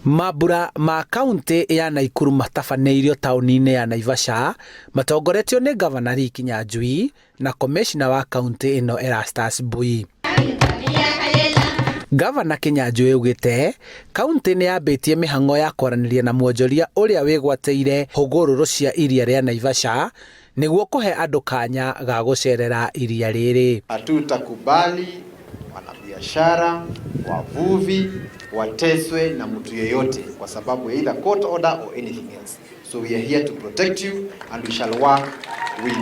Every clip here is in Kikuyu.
Mambura ma kauntĩ ya Naikuru matabanĩirio taũni-inĩ ya Naivasha matongoretio nĩ Ngavana Lee Kinyanjui na komĩcina wa kauntĩ ĩno Erastus Mbui. Ngavana Kinyanjui augĩte kauntĩ nĩ yambĩtie mĩhang'o ya kwaranĩria na mwonjoria ũrĩa wĩgwatĩire hũgũrũrũ cia iria rĩa Naivasha nĩguo kũhe andũ kanya ga gũcerera iria rĩrĩ. Hatutakubali wanabiashara, wavuvi wateswe na mtu yeyote kwa sababu ya either court order or anything else. So we are here to protect you and we shall work with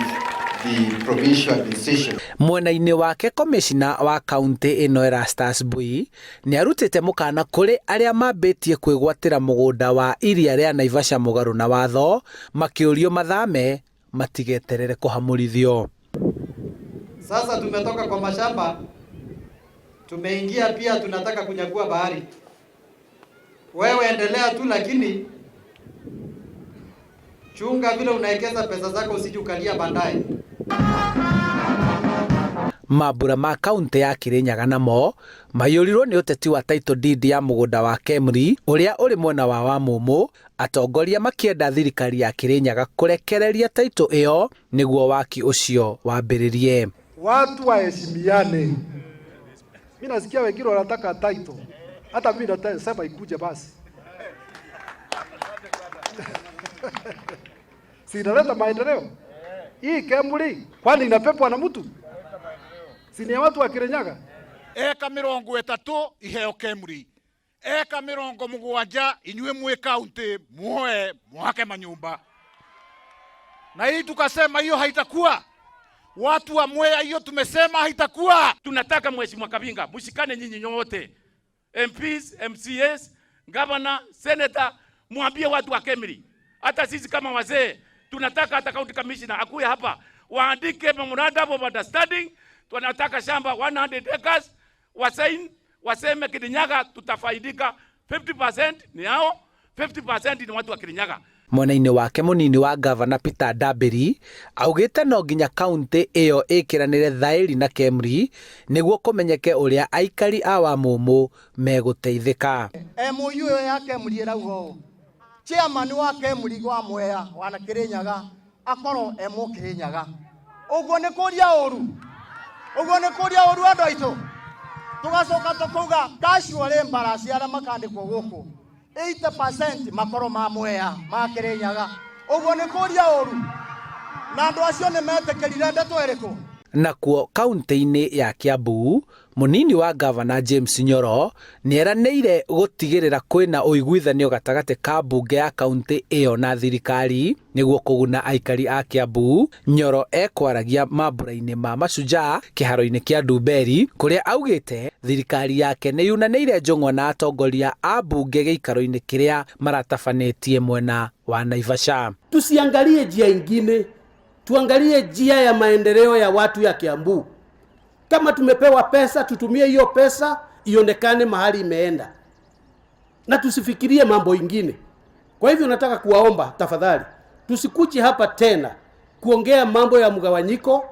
the provincial administration. Mwena-inĩ wake komĩcina wa kauntĩ ĩno Erastus Mbui nĩ arutĩte mũkana kũrĩ arĩa mambĩtie kwĩgwatĩra mũgũnda wa iria rĩa Naivasha mũgarũ na watho makĩũrio mathame matigeterere kũhamũrithio. Sasa tumetoka kwa mashamba, tumeingia pia tunataka kunyakua bahari. Wewe endelea tu, lakini chunga vile unaekeza pesa zako usije ukalia baadaye. Mambura ma kauntĩ ya Kirinyaga namo maiyũrirwo nĩ ũteti wa title deed ya mũgũnda wa Kemri ũrĩa ũrĩ mwena wa Wamumu, atongoria makĩenda thirikari ya Kirinyaga kũrekereria title ĩyo nĩguo waki ũcio wambĩrĩrie. Watu waheshimiane. Mimi nasikia wengine wanataka title, hata mimi nasema ikuje basi. Si inaleta maendeleo hii Kemri, kwani inapepwa na mtu? Si ni ya watu wa Kirinyaga? Eka 30 iheo Kemri, eka 70 inyuĩ mwĩ kaunti muoe mwake manyumba. Na hii tukasema hiyo haitakuwa. Watu wa Mwea hiyo tumesema haitakuwa. Tunataka Mheshimiwa Kavinga mshikane nyinyi nyote, MPs, MCAs, governor, senator, mwambie watu wa Kemri. Hata sisi kama wazee tunataka hata county commissioner akuye hapa waandike memorandum of understanding. Tunataka shamba 100 acres wasain, waseme Kirinyaga tutafaidika 50% ni hao, 50% ni watu wa Kirinyaga. Mwena-inĩ wake mũnini wa gavana Peter Ndambĩri augĩte no nginya kaunti ĩyo ĩkĩranĩre thaĩri na Kemri nĩguo kũmenyeke ũrĩa aikari a Wamumu megũteithĩka. MOU ĩyo ya Kemri ĩrauga ũũ, chairman wa Kemri wa Mwea wana Kirinyaga akorwo e Mũkĩrĩnyaga. Ũguo nĩ kũria ũru, ũguo nĩ kũria ũru andũ aitũ. Tũgacoka tũkauga casual laborers arĩa makandĩkwo gũkũ 80% makorwo ma Mwea ma Kirinyaga. Ũguo nĩ kũria ũru, na andũ acio nĩ metĩkĩrire ndeto ĩrĩkũ? Nakuo kaunti-inĩ ya Kiambu, mũnini wa gavana James Nyoro nĩeranĩire gũtigĩrĩra kwĩna ũiguithanio gatagatĩ ka mbunge ya kaunti ĩyo na thirikari nĩguo kũguna aikari a Kiambu. Nyoro ekwaragia mambura-inĩ ma Mashujaa kĩharo-inĩ kĩa Ndumberi kũrĩa augĩte thirikari yake nĩ yunanĩire njũng'wa na atongoria a mbunge gĩikaro-inĩ kĩrĩa maratabanĩtie mwena wa Naivasha. Tusiangalie njia ingine, tuangalie njia ya maendeleo ya watu ya Kiambu. Kama tumepewa pesa, tutumie hiyo pesa ionekane mahali imeenda, na tusifikirie mambo ingine. Kwa hivyo nataka kuwaomba tafadhali, tusikuje hapa tena kuongea mambo ya mgawanyiko,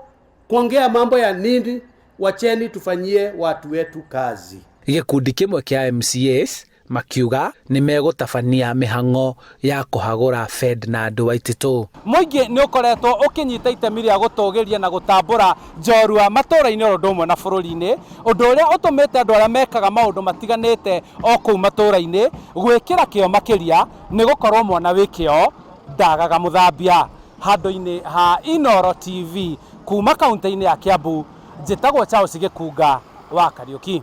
kuongea mambo ya nini. Wacheni tufanyie watu wetu kazi. Gĩkundi kĩmwe kĩa MCAs makiuga nĩ megũtabania mĩhang'o ya kũhagũra Ferdinand Waititu. Mũingĩ nĩ ũkoretwo ũkĩnyita itemi rĩa gũtũgĩria na gũtambũra njorua matũũra-inĩ oro ũndũ ũmwe na bũrũri-inĩ, ũndũ ũrĩa ũtũmĩte andũ arĩa mekaga maũndũ matiganĩte o kũu matũũra-inĩ gwĩkĩra kĩo makĩria, nĩ gũkorwo mwana wĩ kĩo ndagaga mũthambia. Handũ-inĩ ha Inooro TV kuma kaunti-inĩ ya Kiambu, njĩtagwo Charles Gĩkunga wa Kariũki.